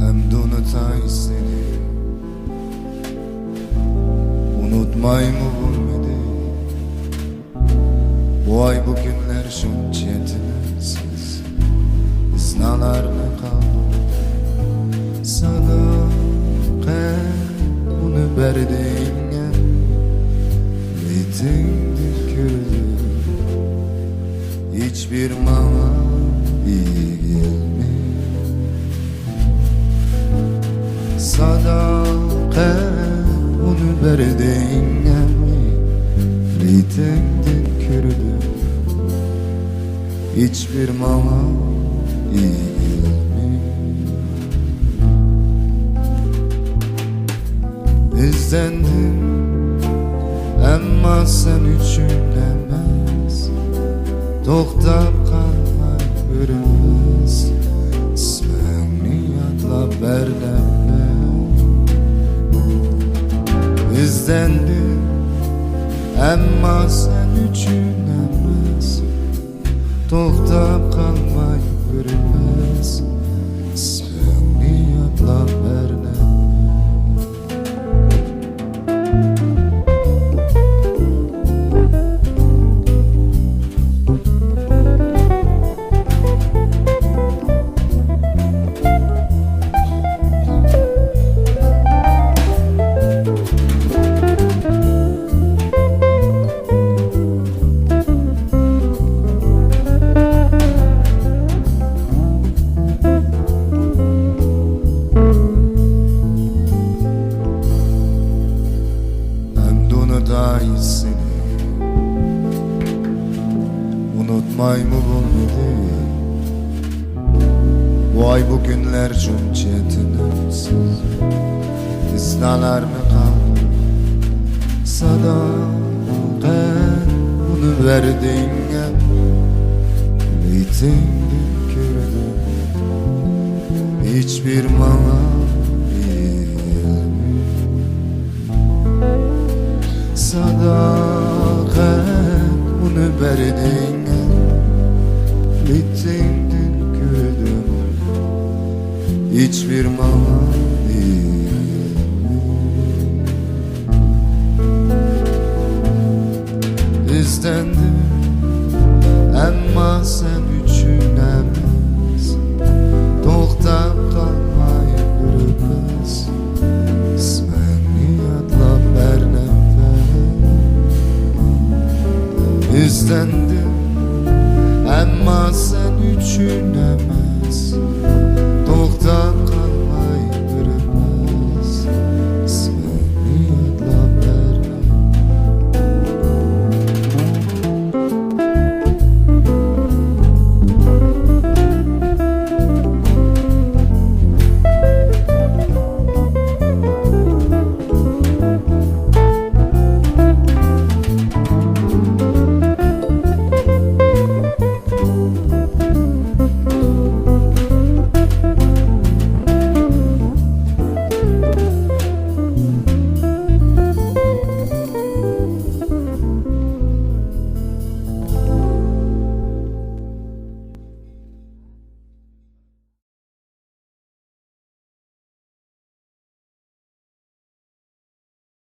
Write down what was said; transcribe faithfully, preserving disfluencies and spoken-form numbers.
ئەمدى ئۇنۇتاي سېنى، ئۇنۇتمايمۇ بولمىدى. ۋاي، بۇ كۈنلەر شۇنچە تىنىمسىز، ئىزنالارنى قالدۇردى. ساداقەت، ئۇنى بەردىڭ، لېتىڭدىن كۆردۈم، ھېچبىر ماڭا ئىگىلمىدى. ساداقەت، ئۇنى بەردىڭ، لېتىڭدىن كۆردۈم، ھېچبىر ماڭا ئىگىلمىدى. ئىزدەندىم، ئەمما سەن ئۈچۈن ئەمەس. توختاپ قالماي بىر ئىز، ئىسمىڭنى يادلاپ بەردەم. ئىزدەندىم، ئەمما سەن ئۈچۈن ئەمەس. توختاپ قالماي بىر ئىز، ئىسمىڭنى يادلاپ بەردەم. ئەمدى ئۇنۇتاي سېنى، ئۇنۇتمايمۇ بولمىدى. ۋاي، بۇ كۈنلەر شۇنچە تىنىمسىز، ئىزنالارنى قالدۇردى. ساداقەت، ئۇنى بەردىڭ، لېتىڭدىن كۆردۈم، ھېچبىر ماڭا ئىگىلمىدى. ساداقەت، ئۇنى بەردىڭ، لېتىڭدىن كۆردۈم، ھېچبىر ماڭا ئىگىلمىدى. ئىزدەندىم، ئەمما سەن ئۈچۈن ئەمەس. توختاپ قالماي بىر ئىز، ئىسمىڭنى يادلاپ ھەر نەپەس. ئىزدەندىم، ئەمما سەن ئۈچۈن